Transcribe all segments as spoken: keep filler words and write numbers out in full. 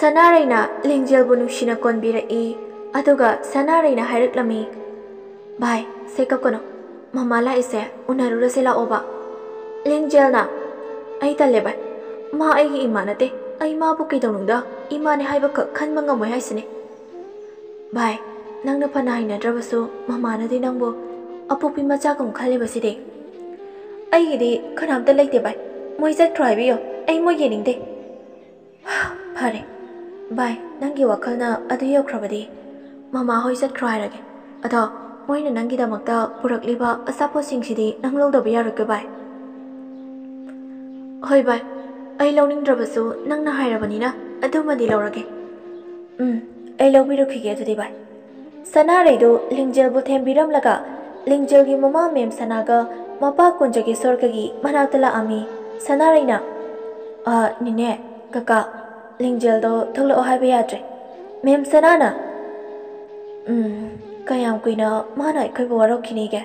ꯁꯅꯥꯔꯩꯅ ꯂꯤꯡꯖꯦꯜꯕꯨ ꯅꯨꯡꯁꯤꯅ ꯀꯣꯟꯕꯤꯔꯛꯏ꯫ ꯑꯗꯨꯒ ꯁꯅꯥꯔꯩꯅ ꯍꯥꯏꯔꯛꯂꯝꯃꯤ, "ꯚꯥꯏ, ꯁꯦ ꯀꯞꯀꯅꯨ꯫ ꯃꯃꯥ ꯂꯥꯛꯏꯁꯦ, ꯎꯅꯔꯨꯔꯁꯦ ꯂꯥꯛꯑꯣꯕ꯫" ꯂꯤꯡꯖꯦꯜꯅ, "ꯑꯩ ꯇꯜꯂꯦ ꯚꯥꯏ꯫ ꯃꯥ ꯑꯩꯒꯤ ꯏꯃꯥ ꯅꯠꯇꯦ꯫ ꯑꯩ ꯃꯥꯕꯨ ꯀꯩꯗꯧꯅꯨꯡꯗ ꯏꯃꯥꯅꯦ ꯍꯥꯏꯕꯈꯛ ꯈꯟꯕ ꯉꯝꯃꯣꯏ ꯍꯥꯏꯁꯤꯅꯤ꯫" "ꯚꯥꯏ, ꯅꯪꯅ ꯐꯅ ꯍꯩꯅꯗ꯭ꯔꯕꯁꯨ ꯃꯃꯥꯅꯗꯤ ꯅꯪꯕꯨ ꯑꯄꯣꯛꯄꯤ ꯃꯆꯥꯒꯨꯝ ꯈꯜꯂꯤꯕꯁꯤꯗꯤ꯫" "ꯑꯩꯒꯤꯗꯤ ꯀꯅꯥꯝꯇ ꯂꯩꯇꯦ ꯚꯥꯏ꯫ ꯃꯣꯏ ꯆꯠꯈ꯭ꯔꯣ ꯍꯥꯏꯕꯤꯌꯣ꯫ ꯑꯩ ꯃꯣꯏ ꯌꯦꯡꯅꯤꯡꯗꯦ꯫" "ꯐꯔꯦ ꯚꯥꯏ, ꯅꯪꯒꯤ ꯋꯥꯈꯜꯅ ꯑꯗꯨ ꯌꯧꯈ꯭ꯔꯕꯗꯤ ꯃꯃꯥ ꯍꯣꯏ ꯆꯠꯈ꯭ꯔꯣ ꯍꯥꯏꯔꯒꯦ꯫ ꯑꯗꯣ ꯃꯣꯏꯅ ꯅꯪꯒꯤꯗꯃꯛꯇ ꯄꯨꯔꯛꯂꯤꯕ ꯑꯆꯥꯄꯣꯠꯁꯤꯡꯁꯤꯗꯤ ꯅꯪ ꯂꯧꯗꯕ ꯌꯥꯔꯣꯏꯀꯣ ꯚꯥꯏ?" "ꯍꯣꯏ ꯚꯥꯏ, ꯑꯩ ꯂꯧꯅꯤꯡꯗ꯭ꯔꯕꯁꯨ ꯅꯪꯅ ꯍꯥꯏꯔꯕꯅꯤꯅ ꯑꯗꯨꯃꯗꯤ ꯂꯧꯔꯒꯦ꯫" "ꯎꯝ, ꯑꯩ ꯂꯧꯕꯤꯔꯨꯈꯤꯒꯦ ꯑꯗꯨꯗꯤ ꯚꯥꯏ꯫" ꯁꯅꯥꯔꯩꯗꯨ ꯂꯤꯡꯖꯦꯜꯕꯨ ꯊꯦꯝꯕꯤꯔꯝꯂꯒ ꯂꯤꯡꯖꯦꯜꯒꯤ ꯃꯃꯥ ꯃꯦꯝ ꯁꯅꯥꯒ ꯃꯄꯥ ꯀꯨꯟꯖꯒꯦꯁꯣꯔꯒꯒꯤ ꯃꯅꯥꯛꯇ ꯂꯥꯛꯑꯝꯃꯤ꯫ ꯁꯅꯥꯔꯩꯅ, "ꯑ, ꯅꯦꯅꯦ, ꯀꯀꯥ, ꯂꯤꯡꯖꯦꯜꯗꯣ ꯊꯣꯛꯂꯛꯑꯣ ꯍꯥꯏꯕ ꯌꯥꯗ꯭ꯔꯦ꯫" ꯃꯦꯝ ꯁꯅꯥꯅ, "ꯎꯝ, ꯀꯌꯥꯝ ꯀꯨꯏꯅ ꯃꯥꯅ ꯑꯩꯈꯣꯏꯕꯨ ꯋꯥꯔꯧꯈꯤꯅꯤꯒꯦ?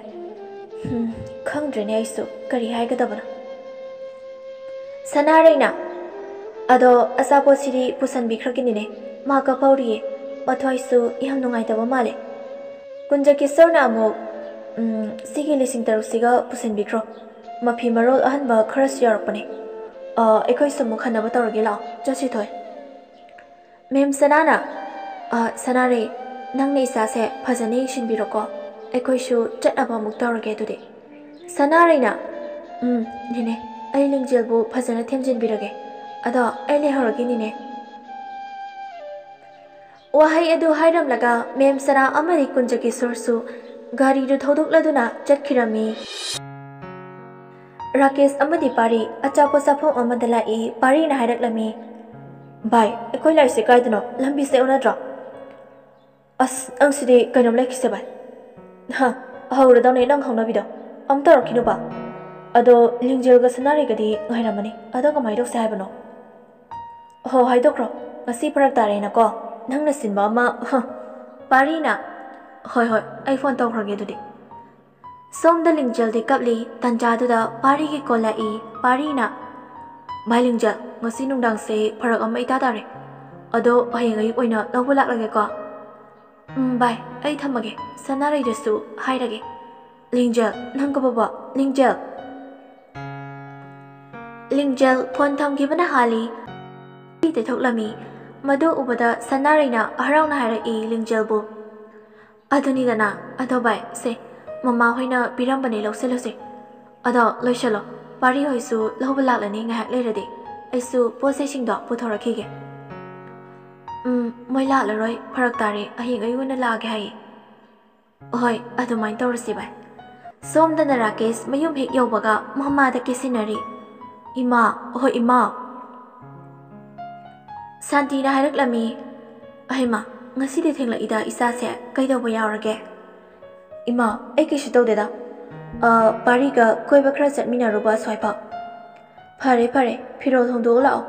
ꯎꯝ, ꯈꯪꯗ꯭ꯔꯦꯅꯦ ꯑꯩꯁꯨ ꯀꯔꯤ ꯍꯥꯏꯒꯗꯕꯅꯣ꯫" ꯁꯅꯥꯔꯩꯅ, "ꯑꯗꯣ ꯑꯆꯥꯄꯣꯠꯁꯤꯗꯤ ꯄꯨꯁꯟꯕꯤꯈ꯭ꯔꯒꯦ ꯅꯦꯅꯦ꯫ ꯃꯥ ꯀꯞꯍꯧꯔꯤꯌꯦ꯫ ꯃꯊ꯭ꯋꯥꯏꯁꯨ ꯌꯥꯝ ꯅꯨꯡꯉꯥꯏꯇꯕ ꯃꯥꯜꯂꯦ꯫ ꯀꯨꯟꯖꯀꯤꯁꯣꯔꯅ ꯑꯃꯨꯛ, ꯎꯝ, ꯁꯤꯒꯤ ꯂꯤꯁꯤꯡ ꯇꯔꯨꯛꯁꯤꯒ ꯄꯨꯁꯤꯟꯕꯤꯈ꯭ꯔꯣ꯫ ꯃꯐꯤ ꯃꯔꯣꯜ ꯑꯍꯟꯕ ꯈꯔꯁꯨ ꯌꯥꯎꯔꯛꯄꯅꯦ꯫ ꯑ, ꯑꯩꯈꯣꯏꯁꯨ ꯑꯃꯨꯛ ꯍꯟꯅꯕ ꯇꯧꯔꯒꯦ ꯂꯥꯛꯑꯣ꯫ ꯆꯠꯁꯤ ꯊꯣꯏ꯫" ꯃꯦꯝ ꯁꯅꯥꯅ, "ꯑ, ꯁꯅꯥꯔꯩ, ꯅꯪꯅ ꯏꯆꯥꯁꯦ ꯐꯖꯅ ꯌꯦꯡꯁꯤꯟꯕꯤꯔꯣꯀꯣ꯫ ꯑꯩꯈꯣꯏꯁꯨ ꯆꯠꯅꯕ ꯑꯃꯨꯛ ꯇꯧꯔꯒꯦ ꯑꯗꯨꯗꯤ꯫" ꯁꯅꯥꯔꯩꯅ, "ꯎꯝ, ꯅꯦꯅꯦ, ꯑꯩ ꯂꯤꯡꯖꯦꯜꯕꯨ ꯐꯖꯅ ꯊꯦꯝꯖꯤꯟꯕꯤꯔꯒꯦ꯫ ꯑꯗꯣ ꯑꯩ ꯂꯩꯍꯧꯔꯒꯦ ꯅꯦꯅꯦ꯫" ꯋꯥꯍꯩ ꯑꯗꯨ ꯍꯥꯏꯔꯝꯂꯒ ꯃꯦꯝ ꯁꯅꯥ ꯑꯃꯗꯤ ꯀꯨꯟꯖꯀꯤꯁꯣꯔꯁꯨ ꯒꯥꯔꯤꯗꯨ ꯊꯧꯗꯣꯛꯂꯗꯨꯅ ꯆꯠꯈꯤꯔꯝꯃꯤ꯫ ꯔꯥꯀꯦꯁ ꯑꯃꯗꯤ ꯄꯥꯔꯤ ꯑꯆꯥꯄꯣꯠ ꯆꯥꯐꯝ ꯑꯃꯗ ꯂꯥꯛꯏ꯫ ꯄꯥꯔꯤꯅ ꯍꯥꯏꯔꯛꯂꯝꯃꯤ, "ꯚꯥꯏ, ꯑꯩꯈꯣꯏ ꯂꯥꯛꯏꯁꯦ ꯀꯥꯏꯗꯅꯣ? ꯂꯝꯕꯤꯁꯦ ꯑꯣꯟꯅꯗ꯭ꯔꯣ?" "ꯑꯁ, ꯅꯪꯁꯤꯗꯤ ꯀꯩꯅꯣꯝ ꯂꯩꯈꯤꯁꯦ ꯚꯥꯏ꯫ ꯍꯥ, ꯍꯧꯔꯗꯧꯅꯦ ꯅꯪ ꯍꯧꯅꯕꯤꯗꯣ꯫ ꯑꯃꯨꯛ ꯇꯧꯔꯛꯈꯤꯅꯨꯕ꯫ ꯑꯗꯣ ꯂꯤꯡꯖꯦꯜꯒ ꯁꯅꯥꯔꯩꯒꯗꯤ ꯉꯥꯏꯔꯝꯃꯅꯤ꯫ ꯑꯗꯣ ꯀꯃꯥꯏꯅ ꯇꯧꯁꯦ ꯍꯥꯏꯕꯅꯣ?" "ꯍꯣ, ꯍꯥꯏꯗꯣꯛꯈ꯭ꯔꯣ꯫ ꯉꯁꯤ ꯐꯔꯛ ꯇꯥꯔꯦꯅꯀꯣ꯫ ꯅꯪꯅ ꯁꯤꯟꯕ ꯑꯃ, ꯍ꯫" ꯄꯥꯔꯤꯅ, "ꯍꯣꯏ, ꯍꯣꯏ, ꯑꯩ ꯐꯣꯟ ꯇꯧꯈ꯭ꯔꯒꯦ ꯑꯗꯨꯗꯤ꯫" ꯁꯣꯝꯗ ꯂꯤꯡꯖꯦꯜꯗꯤ ꯀꯞꯂꯤ꯫ ꯇꯟꯖꯥꯗꯨꯗ ꯄꯥꯔꯤꯒꯤ ꯀꯣꯜ ꯂꯥꯛꯏ꯫ ꯄꯥꯔꯤꯅ, "ꯚꯥꯏ ꯂꯤꯡꯖꯦꯜ, ꯉꯁꯤ ꯅꯨꯡꯗꯥꯡꯁꯦ ꯐꯔꯛ ꯑꯃ ꯏꯇꯥ ꯇꯥꯔꯦ꯫ ꯑꯗꯣ ꯍꯌꯦꯡ ꯑꯌꯨꯛ ꯑꯣꯏꯅ ꯂꯧꯕ ꯂꯥꯛꯂꯒꯦꯀꯣ꯫ ꯎꯝ, ꯚꯥꯏ, ꯑꯩ ꯊꯝꯃꯒꯦ꯫ ꯁꯅꯥꯔꯩꯗꯁꯨ ꯍꯥꯏꯔꯒꯦ꯫ ꯂꯤꯡꯖꯦꯜ, ꯅꯪ ꯀꯕꯣꯕ, ꯂꯤꯡꯖꯦꯜ꯫ ꯂꯤꯡꯖꯦꯜ ꯐꯣꯟ ꯊꯝꯈꯤꯕꯅ ꯍꯥꯜꯂꯤ꯫ ꯇꯩꯊꯣꯛꯂꯝꯃꯤ꯫ ꯃꯗꯨ ꯎꯕꯗ ꯁꯅꯥꯔꯩꯅ ꯍꯔꯥꯎꯅ ꯍꯥꯏꯔꯛꯏ ꯂꯤꯡꯖꯦꯜꯕꯨ꯫ ꯑꯗꯨꯅꯤꯗꯅ, ꯑꯗꯣ ꯚꯥꯏ, ꯁꯦ, ꯃꯃꯥ ꯍꯣꯏꯅ ꯄꯤꯔꯝꯕꯅꯦ, ꯂꯧꯁꯤꯜꯂꯨꯁꯦ꯫ ꯑꯗꯣ ꯂꯣꯏꯁꯜꯂꯣ, ꯄꯥꯔꯤ ꯍꯣꯏꯁꯨ ꯂꯧꯕ ꯂꯥꯛꯂꯅꯤ ꯉꯥꯏꯍꯥꯛ ꯂꯩꯔꯗꯤ꯫ ꯑꯩꯁꯨ ꯄꯣꯠ ꯆꯩꯁꯤꯡꯗꯣ ꯄꯨꯊꯣꯔꯛꯈꯤꯒꯦ꯫ ꯎꯝ, ꯃꯣꯏ ꯂꯥꯛꯂꯔꯣꯏ, ꯐꯔꯛ ꯇꯥꯔꯦ, ꯍꯌꯦꯡ ꯑꯌꯨꯛ ꯑꯣꯏꯅ ꯂꯥꯛꯑꯒꯦ ꯍꯥꯏꯌꯦ꯫ ꯍꯣꯏ, ꯑꯗꯨꯃꯥꯏꯅ ꯇꯧꯔꯁꯤ ꯚꯥꯏ꯫ ꯁꯣꯝꯗꯅ ꯔꯥꯀꯦꯁ ꯃꯌꯨꯝ ꯍꯦꯛ ꯌꯧꯕꯒ ꯃꯃꯥꯗ ꯀꯦꯁꯤꯟꯅꯔꯤ꯫ "ꯏꯃꯥ, ꯍꯣꯏ ꯏꯃꯥ!" ꯁꯥꯟꯇꯤꯅ ꯍꯥꯏꯔꯛꯂꯝꯃꯤ꯫ "ꯑꯍꯩꯃ, ꯉꯁꯤꯗꯤ ꯊꯦꯡꯂꯛꯏꯗ ꯏꯆꯥꯁꯦ, ꯀꯩꯗꯧꯕ ꯌꯥꯎꯔꯒꯦ?" "ꯏꯃꯥ, ꯑꯩ ꯀꯩꯁꯨ ꯇꯧꯗꯦꯗ꯫ ꯑ, ꯄꯥꯔꯤꯒ ꯀꯣꯏꯕ ꯈꯔ ꯆꯠꯃꯤꯟꯅꯔꯨꯕ ꯑꯁ꯭ꯋꯥꯏꯐꯥꯎ꯫" "ꯐꯔꯦ, ꯐꯔꯦ, ꯐꯤꯔꯣꯜ ꯍꯣꯡꯗꯣꯛꯎ ꯂꯥꯛꯑꯣ꯫"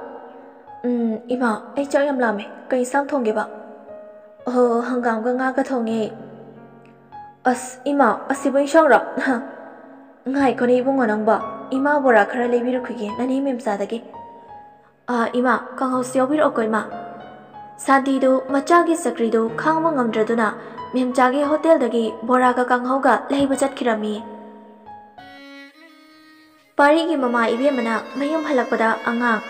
"ꯎꯝ, ꯏꯃꯥ, ꯑꯩ ꯆꯥꯛ ꯌꯥꯝ ꯂꯥꯝꯃꯦ꯫ ꯀꯩ ꯏꯟꯁꯥꯡ ꯊꯣꯡꯒꯦꯕ?" "ꯑꯣꯍꯣ, ꯍꯪꯒꯥꯝꯒ ꯉꯥꯒ ꯊꯣꯡꯉꯦ꯫" "ꯑꯁ, ꯏꯃꯥ, ꯑꯁꯤꯕꯨ ꯏꯟꯁꯥꯡꯔꯣ?" "ꯉꯥꯏꯈꯣꯅꯦ ꯏꯕꯨꯡꯉꯣ ꯅꯪꯕꯣ, ꯏꯃꯥ ꯕꯣꯔꯥ ꯈꯔ ꯂꯩꯕꯤꯔꯨꯈꯤꯒꯦ ꯅꯅꯦ ꯃꯦꯝꯆꯥꯗꯒꯤ꯫" "ꯑꯥ, ꯏꯃꯥ, ꯀꯥꯡꯍꯧꯁꯨ ꯌꯥꯎꯕꯤꯔꯛꯑꯣꯀꯣ, ꯏꯃꯥ꯫" ꯁꯥꯟꯇꯤꯗꯨ ꯃꯆꯥꯒꯤ ꯆꯀ꯭ꯔꯤꯗꯨ ꯈꯥꯡꯕ ꯉꯝꯗ꯭ꯔꯗꯨꯅ ꯃꯦꯝꯆꯥꯒꯤ ꯍꯣꯇꯦꯜꯗꯒꯤ ꯕꯣꯔꯥꯒ ꯀꯥꯡꯍꯧꯒ ꯂꯩꯕ ꯆꯠꯈꯤꯔꯝꯃꯤ꯫ ꯄꯥꯔꯤꯒꯤ ꯃꯃꯥ ꯏꯕꯦꯝꯃꯅ ꯃꯌꯨꯝ ꯍꯜꯂꯛꯄꯗ ꯑꯉꯥꯡ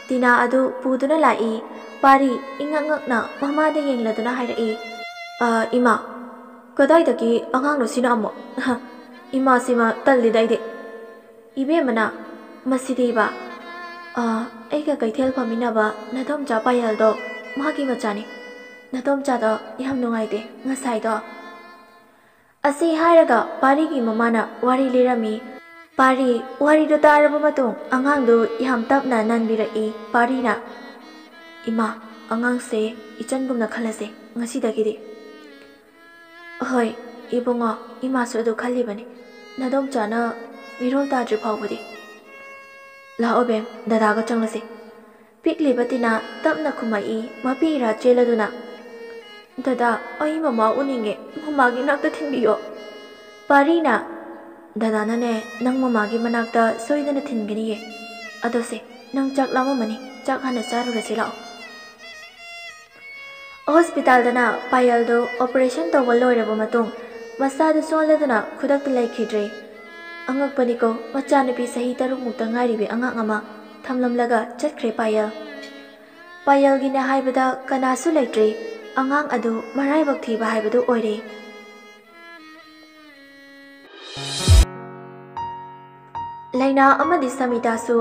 ꯇꯤꯅꯥ ꯑꯗꯨ ꯄꯨꯗꯨꯅ ꯂꯥꯛꯏ꯫ ꯄꯥꯔꯤ ꯏꯉꯛ ꯉꯛꯅ ꯃꯃꯥꯗ ꯌꯦꯡꯂꯗꯨꯅ ꯍꯥꯏꯔꯛꯏ, "ꯑ, ꯏꯃꯥ, ꯀꯗꯥꯏꯗꯒꯤ ꯑꯉꯥꯡꯅꯣ ꯁꯤꯅ ꯑꯃꯨꯛ? ꯏꯃꯥꯁꯤꯃ ꯇꯜꯂꯤꯗ ꯑꯩꯗꯤ꯫" ꯏꯕꯦꯝꯃꯅ, "ꯃꯁꯤꯗꯤꯕ, ꯑ, ꯑꯩꯒ ꯀꯩꯊꯦꯜ ꯐꯝꯃꯤꯟꯅꯕ ꯅꯗꯣꯝꯆꯥ ꯄꯥꯌꯦꯜꯗꯣ, ꯃꯥꯒꯤ ꯃꯆꯥꯅꯤ꯫ ꯅꯗꯣꯝꯆꯥꯗꯣ ꯌꯥꯝ ꯅꯨꯡꯉꯥꯏꯇꯦ ꯉꯁꯥꯏꯗꯣ꯫" ꯑꯁꯤ ꯍꯥꯏꯔꯒ ꯄꯥꯔꯤꯒꯤ ꯃꯃꯥꯅ ꯋꯥꯔꯤ ꯂꯤꯔꯝꯃꯤ꯫ ꯄꯥꯔꯤ ꯋꯥꯔꯤꯗꯨ ꯇꯥꯔꯕ ꯃꯇꯨꯡ ꯑꯉꯥꯡꯗꯨ ꯌꯥꯝ ꯇꯞꯅ ꯅꯟꯕꯤꯔꯛꯏ꯫ ꯄꯥꯔꯤꯅ, "ꯏꯃꯥ, ꯑꯉꯥꯡꯁꯦ ꯏꯆꯟꯒꯨꯝꯅ ꯈꯜꯂꯁꯦ ꯉꯁꯤꯗꯒꯤꯗꯤ꯫" "ꯍꯣꯏ, ꯏꯕꯨꯡꯉꯣ, ꯏꯃꯥꯁꯨ ꯑꯗꯨ ꯈꯜꯂꯤꯕꯅꯤ, ꯅꯗꯣꯝꯆꯥꯅ ꯃꯤꯔꯣꯜ ꯇꯥꯗ꯭ꯔꯤ ꯐꯥꯎꯕꯗꯤ꯫" "ꯂꯥꯛꯑꯣ ꯕꯦꯝ, ꯗꯗꯥꯒ ꯆꯪꯂꯁꯤ꯫" ꯄꯤꯛꯂꯤꯕ ꯇꯤꯅꯥ ꯇꯞꯅ ꯈꯨꯝꯃꯛꯏ, ꯃꯄꯤ ꯏꯔꯥ ꯆꯦꯜꯂꯗꯨꯅ꯫ "ꯗꯗꯥ, ꯑꯩ ꯃꯃꯥ ꯎꯅꯤꯡꯉꯦ, ꯃꯃꯥꯒꯤ ꯅꯥꯛꯇ ꯊꯤꯟꯕꯤꯌꯣ꯫" ꯄꯥꯔꯤꯅ, "ꯗꯗꯥꯅꯅꯦ, ꯅꯪ ꯃꯃꯥꯒꯤ ꯃꯅꯥꯛꯇ ꯁꯣꯏꯗꯅ ꯊꯤꯟꯒꯅꯤꯌꯦ꯫ ꯑꯗꯣ ꯁꯦ, ꯅꯪ ꯆꯥꯛ ꯂꯥꯝꯃꯝꯃꯅꯤ, ꯆꯥꯛ ꯍꯥꯟꯅ ꯆꯥꯔꯨꯔꯁꯤ ꯂꯥꯛꯑꯣ꯫" ꯍꯣꯁꯄꯤꯇꯥꯜꯗꯅ ꯄꯥꯌꯜꯗꯨ ꯑꯣꯄꯔꯦꯁꯟ ꯇꯧꯕ ꯂꯣꯏꯔꯕ ꯃꯇꯨꯡ ꯃꯁꯥꯗꯨ ꯁꯣꯜꯂꯗꯨꯅ ꯈꯨꯗꯛꯇ ꯂꯩꯈꯤꯗ꯭ꯔꯦ꯫ ꯑꯉꯛꯄꯅꯤꯀꯣ, ꯃꯆꯥꯅꯨꯄꯤ ꯆꯍꯤ ꯇꯔꯨꯛꯃꯨꯛꯇ ꯉꯥꯏꯔꯤꯕꯤ ꯑꯉꯥꯡ ꯑꯃ ꯊꯝꯂꯝꯂꯒ ꯆꯠꯈ꯭ꯔꯦ ꯄꯥꯌꯜ꯫ ꯄꯥꯌꯜꯒꯤꯅꯦ ꯍꯥꯏꯕꯗ ꯀꯅꯥꯁꯨ ꯂꯩꯇ꯭ꯔꯦ꯫ ꯑꯉꯥꯡ ꯑꯗꯨ ꯃꯔꯥꯏꯕꯛ ꯊꯤꯕ ꯍꯥꯏꯕꯗꯨ ꯑꯣꯏꯔꯦ꯫ ꯂꯩꯅꯥ ꯑꯃꯗꯤ ꯁꯃꯤꯇꯥꯁꯨ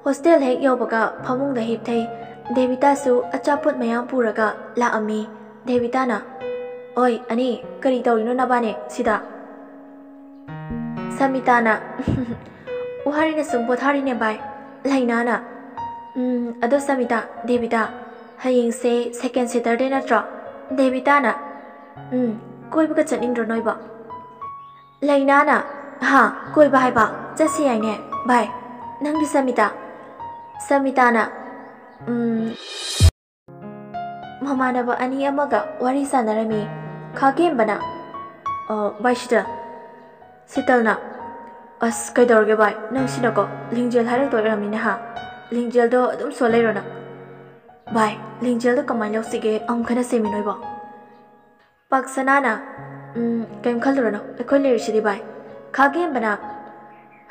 ꯍꯣꯁꯇꯦꯜ ꯍꯦꯛ ꯌꯧꯕꯒ ꯐꯃꯨꯡꯗ ꯍꯤꯞꯊꯩ꯫ ꯗꯦꯕꯤꯇꯥꯁꯨ ꯑꯆꯥꯄꯣꯠ ꯃꯌꯥꯝ ꯄꯨꯔꯒ ꯂꯥꯛꯑꯝꯃꯤ꯫ ꯗꯦꯕꯤꯇꯥꯅ, "ꯑꯣꯏ ꯑꯅꯤ, ꯀꯔꯤ ꯇꯧꯔꯤꯅꯣ ꯅꯕꯥꯅꯤ ꯁꯤꯗ?" ꯁꯃꯤꯇꯥꯅ, "ꯋꯥꯔꯤꯅ ꯁꯨꯝ ꯄꯣꯊꯥꯔꯤꯅꯦ ꯚꯥꯏ꯫" ꯂꯩꯅꯥꯅ, "ꯎꯝ, ꯑꯗꯣ ꯁꯃꯤꯇꯥ, ꯗꯦꯕꯤꯇꯥ, ꯍꯌꯦꯡꯁꯦ ꯁꯦꯀꯦꯟ ꯁꯦꯇꯔꯗꯦ ꯅꯠꯇ꯭ꯔꯣ?" ꯗꯦꯕꯤꯇꯥꯅ, "ꯎꯝ, ꯀꯣꯏꯕꯒ ꯆꯠꯅꯤꯡꯗ꯭ꯔꯣ ꯅꯣꯏꯕꯣ?" ꯂꯩꯅꯥꯅ, "ꯍꯥ, ꯀꯣꯏꯕ ꯍꯥꯏꯕ? ꯆꯠꯁꯤ ꯌꯥꯏꯅꯦ꯫ ꯚꯥꯏ, ꯅꯪꯗꯤ ꯁꯃꯤꯇꯥ?" ꯁꯃꯤꯇꯥꯅ, "ꯎꯝ, ꯃꯃꯥꯟꯅꯕ ꯑꯅꯤ ꯑꯃꯒ ꯋꯥꯔꯤ ꯁꯥꯟꯅꯔꯝꯃꯤ꯫" ꯈꯥꯒꯦꯝꯕꯅ, "ꯑ, ꯚꯥꯏ ꯁꯤꯇꯜ꯫" ꯁꯤꯇꯜꯅ, "ꯑꯁ, ꯀꯩꯗꯧꯔꯒꯦ ꯚꯥꯏ? ꯅꯪ ꯁꯤꯅꯀꯣ ꯂꯤꯡꯖꯦꯜ ꯍꯥꯏꯔꯛꯇꯣꯏ ꯑꯣꯏꯔꯝꯅꯤꯅꯦ ꯍꯥ? ꯂꯤꯡꯖꯦꯜꯗꯣ ꯑꯗꯨꯝ ꯁꯣꯜ ꯂꯩꯔꯣ ꯅꯪ?" "ꯚꯥꯏ, ꯂꯤꯡꯖꯦꯜꯗꯣ ꯀꯃꯥꯏꯅ ꯂꯧꯁꯤꯒꯦ? ꯑꯃꯨꯛ ꯈꯟꯅꯁꯦꯃꯤ ꯅꯣꯏꯕꯣ꯫" ꯄꯥꯛꯁꯅꯥꯅ, "ꯎꯝ, ꯀꯩꯝ ꯈꯜꯂꯨꯔꯅꯨ, ꯑꯩꯈꯣꯏ ꯂꯩꯔꯤꯁꯤꯗꯤ ꯚꯥꯏ꯫" ꯈꯥꯒꯦꯝꯕꯅ,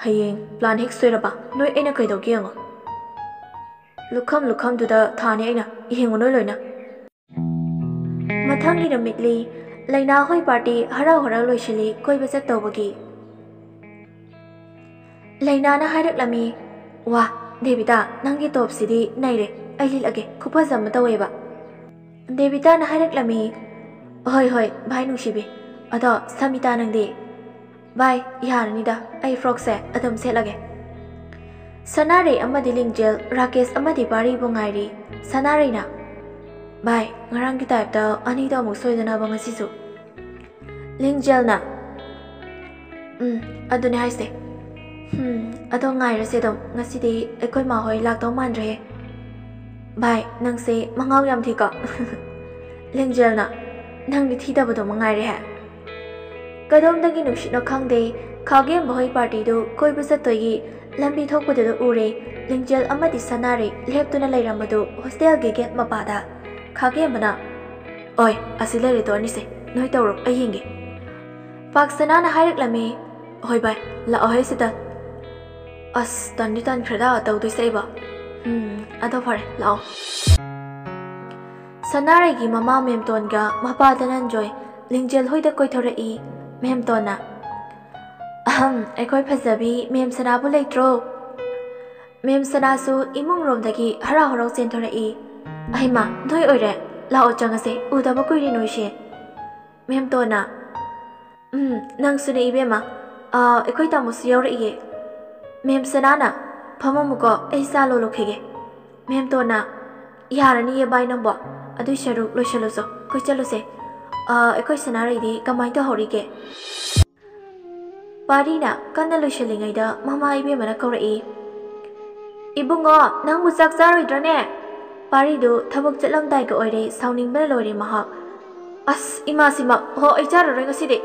"ꯍꯌꯦꯡ ꯄ꯭ꯂꯥꯟ ꯍꯦꯛ ꯁꯣꯏꯔꯕ ꯅꯣꯏ ꯑꯩꯅ ꯀꯩꯗꯧꯒꯦ ꯌꯦꯡꯉꯣ꯫ ꯂꯨꯈꯝ ꯂꯨꯈꯝꯗꯨꯗ ꯊꯥꯅꯤ ꯑꯩꯅ, ꯌꯦꯡꯉꯨ ꯅꯣꯏ ꯂꯣꯏꯅ꯫" ꯃꯊꯪꯒꯤ ꯅꯨꯃꯤꯠꯂꯤ ꯂꯩꯅꯥ ꯍꯣꯏ ꯄꯥꯔꯇꯤ ꯍꯔꯥꯎ ꯍꯔꯥꯎ ꯂꯣꯏꯁꯤꯜꯂꯤ ꯀꯣꯏꯕ ꯆꯠꯇꯧꯕꯒꯤ꯫ ꯂꯩꯅꯥꯅ ꯍꯥꯏꯔꯛꯂꯝꯃꯤ, "ꯋꯥ, ꯗꯦꯕꯤꯇꯥ, ꯅꯪꯒꯤ ꯇꯣꯞꯁꯤꯗꯤ ꯅꯩꯔꯦ, ꯑꯩ ꯂꯤꯠꯂꯒꯦ, ꯈꯨꯐꯖ ꯑꯃ ꯇꯧꯋꯦꯕ꯫" ꯗꯦꯕꯤꯇꯥꯅ ꯍꯥꯏꯔꯛꯂꯝꯃꯤ, "ꯍꯣꯏ, ꯍꯣꯏ, ꯚꯥꯏ ꯅꯨꯡꯁꯤꯕꯤ꯫ ꯑꯗꯣ ꯁꯃꯤꯇꯥ ꯅꯪꯗꯤ?" "ꯚꯥꯏ, ꯌꯥꯔꯅꯤꯗ, ꯑꯩ ꯐ꯭ꯔꯣꯛꯁꯦ ꯑꯗꯨꯝ ꯁꯦꯠꯂꯒꯦ꯫" ꯁꯅꯥꯔꯩ ꯑꯃꯗꯤ ꯂꯤꯡꯖꯦꯜ, ꯔꯥꯀꯦꯁ ꯑꯃꯗꯤ ꯄꯥꯔꯤꯕꯨ ꯉꯥꯏꯔꯤ꯫ ꯁꯅꯥꯔꯩꯅ, "ꯚꯥꯏ, ꯉꯔꯥꯡꯒꯤ ꯇꯥꯏꯞꯇ ꯑꯅꯤꯗꯣ ꯑꯃꯨꯛ ꯁꯣꯏꯗꯅꯕ ꯉꯁꯤꯁꯨ꯫" ꯂꯤꯡꯖꯦꯜꯅ, "ꯎꯝ, ꯑꯗꯨꯅꯦ ꯍꯥꯏꯁꯦ꯫ ꯍꯝ, ꯑꯗꯣ ꯉꯥꯏꯔꯁꯦ ꯑꯗꯨꯝ꯫ ꯉꯁꯤꯗꯤ ꯑꯩꯈꯣꯏ ꯃꯥ ꯍꯣꯏ ꯂꯥꯛꯇꯧ ꯃꯥꯟꯗ꯭ꯔꯦꯍꯦ꯫ ꯚꯥꯏ, ꯅꯪꯁꯦ ꯃꯉꯥꯎ ꯌꯥꯝ ꯊꯤꯀꯣ꯫" ꯂꯤꯡꯖꯦꯜꯅ, "ꯅꯪꯗꯤ ꯊꯤꯗꯕꯗꯣ ꯃꯉꯥꯏꯔꯦꯍꯦ꯫" ꯀꯗꯣꯝꯗꯒꯤ ꯅꯨꯡꯁꯤꯠꯅꯣ ꯈꯪꯗꯦ, ꯈꯥꯒꯦꯝꯕ ꯍꯣꯏ ꯄꯥꯔꯇꯤꯗꯨ ꯀꯣꯏꯕ ꯆꯠꯇꯣꯏꯒꯤ ꯂꯝꯕꯤ ꯊꯣꯛꯄꯗꯨꯗ ꯎꯔꯦ꯫ ꯂꯤꯡꯖꯦꯜ ꯑꯃꯗꯤ ꯁꯅꯥꯔꯩ ꯂꯦꯞꯇꯨꯅ ꯂꯩꯔꯝꯕꯗꯨ ꯍꯣꯁꯇꯦꯜꯒꯤ ꯒꯦꯠ ꯃꯄꯥꯗ꯫ ꯈꯥꯒꯦꯝꯕꯅ, ꯑꯣꯏ, ꯑꯁꯤ ꯂꯩꯔꯦ ꯗꯣ ꯑꯅꯤꯁꯦ, ꯅꯣꯏ ꯇꯧꯔꯣ, ꯑꯩ ꯌꯦꯡꯒꯦ꯫ ꯄꯥꯛꯁꯅꯥꯅ ꯍꯥꯏꯔꯛꯂꯝꯃꯤ꯫ ꯍꯣꯏ ꯚꯥꯏ, ꯂꯥꯛꯑꯣ ꯍꯦ ꯁꯤꯗ꯫ ꯑꯁ, ꯇꯟꯗꯤ ꯇꯟꯈ꯭ꯔꯦꯗ ꯇꯧꯗꯣꯏꯁꯦ ꯑꯩꯕꯣ꯫ ꯎꯝ, ꯑꯗꯣ ꯐꯔꯦ, ꯂꯥꯛꯑꯣ꯫ ꯁꯅꯥꯔꯩꯒꯤ ꯃꯃꯥ ꯃꯦꯝꯇꯣꯟꯒ ꯃꯄꯥ ꯙꯅꯟꯖꯣꯏ ꯂꯤꯡꯖꯦꯜ ꯍꯣꯏꯗ ꯀꯣꯏꯊꯣꯔꯛꯏ꯫ ꯃꯦꯝꯇꯣꯟꯅ, "ꯑꯍꯝ, ꯑꯩꯈꯣꯏ ꯐꯖꯕꯤ ꯃꯦꯝ ꯁꯅꯥꯕꯨ ꯂꯩꯇ꯭ꯔꯣ?" ꯃꯦꯝ ꯁꯅꯥꯁꯨ ꯏꯃꯨꯡ ꯔꯣꯝꯗꯒꯤ ꯍꯔꯥꯎ ꯍꯔꯥꯎ ꯆꯦꯟꯊꯣꯔꯛꯏ꯫ "ꯑꯍꯩꯃꯥ, ꯅꯣꯏ ꯑꯣꯏꯔꯦ? ꯂꯥꯛꯑꯣ ꯆꯪꯉꯁꯦ, ꯎꯗꯕ ꯀꯨꯏꯔꯦ ꯅꯣꯏꯁꯦ꯫" ꯃꯦꯝꯇꯣꯟꯅ, "ꯎꯝ, ꯅꯪꯁꯨꯅꯦ ꯏꯕꯦꯝꯃ꯫ ꯑꯥ, ꯑꯩꯈꯣꯏ ꯇꯥꯃꯣꯁꯨ ꯌꯥꯎꯔꯛꯏꯌꯦ꯫" ꯃꯦꯝ ꯁꯅꯥꯅ, "ꯐꯝꯃꯝꯃꯨꯀꯣ, ꯑꯩ ꯆꯥ ꯂꯣꯜꯂꯨꯈꯤꯒꯦ꯫" ꯃꯦꯝꯇꯣꯟꯅ, "ꯌꯥꯔꯅꯤꯌꯦ ꯚꯥꯏ ꯅꯪꯕꯣ꯫ ꯑꯗꯨꯏ ꯁꯔꯨꯛ ꯂꯣꯏꯁꯜꯂꯨꯆꯣ, ꯑꯩꯈꯣꯏ ꯆꯠꯂꯨꯁꯦ꯫ ꯑꯥ, ꯑꯩꯈꯣꯏ ꯁꯅꯥꯔꯩꯗꯤ ꯀꯃꯥꯏꯅ ꯇꯧꯍꯧꯔꯤꯒꯦ?" ꯄꯥꯔꯤꯅ ꯀꯟꯅ ꯂꯣꯏꯁꯤꯜꯂꯤꯉꯩꯗ ꯃꯃꯥ ꯏꯕꯦꯝꯃꯅ ꯀꯧꯔꯛꯏ꯫ "ꯏꯕꯨꯡꯉꯣ, ꯅꯪꯕꯨ ꯆꯥꯛ ꯆꯥꯔꯣꯏꯗ꯭ꯔꯅꯦ?" ꯄꯥꯔꯤꯗꯨ ꯊꯕꯛ ꯆꯠꯂꯝꯗꯥꯏꯒ ꯑꯣꯏꯔꯦ, ꯁꯥꯎꯅꯤꯡꯕꯅ ꯂꯣꯏꯔꯦ ꯃꯍꯥꯛ꯫ "ꯑꯁ, ꯏꯃꯥꯁꯤꯃ, ꯍꯣ, ꯑꯩ ꯆꯥꯔꯔꯣꯏ ꯉꯁꯤꯗꯤ꯫"